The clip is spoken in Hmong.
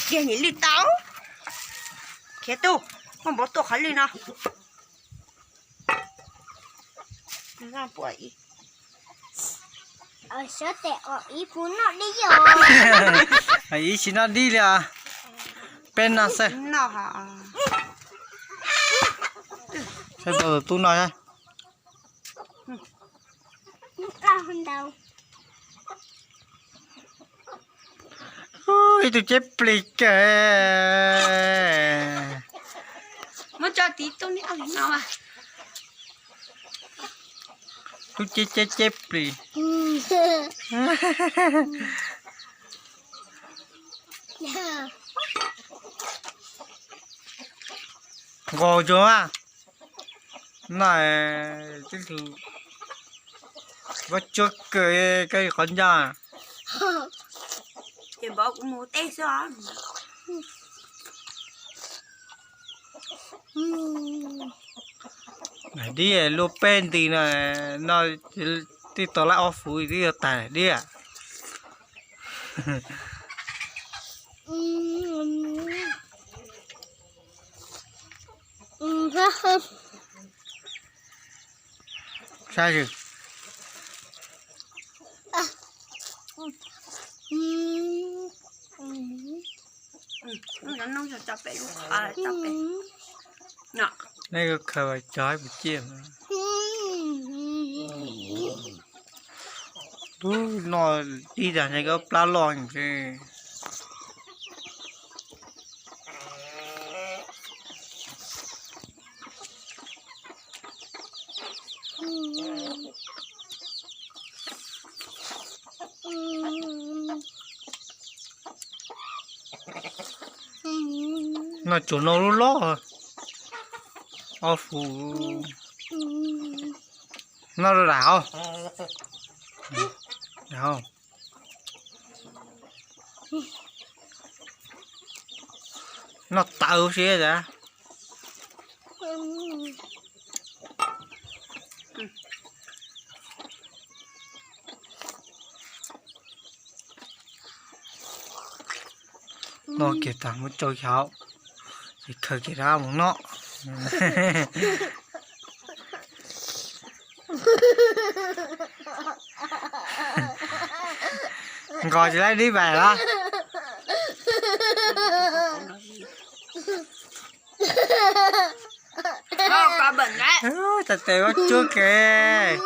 Kiag niam lwj tau. Khiav tuaj, muaj npov tuaj qhov lwj no. Ib tsis noj dib li os. Peb noj xwb. Saib tau tus tub noj. Ib tug ceb plis kawg. Muab tso tid tub, tub ceb ceb ceb plis. Nqos tsuag mas. Noj tib lus, vab tsuab kawg, koj qhov ncaj. Ces npov kuv mus teb xwb os. Dib luaj peb nti no, no twb tau laib ob fuv twb yuav tag dib. Saib. Nej khaws cog ib puas ciaj. Tub noj dib tag ntshe koj plab loj ntshe. Noj tsuag no lub loj. Ob fuv. Noj rau dam hauv. Noj tawv si tas. Noj kiag tas muab tsau xyaum, ces khaws kiag rau mus noj. Nqos tsis laib dib pais los. Tas tes vab tsuab kev.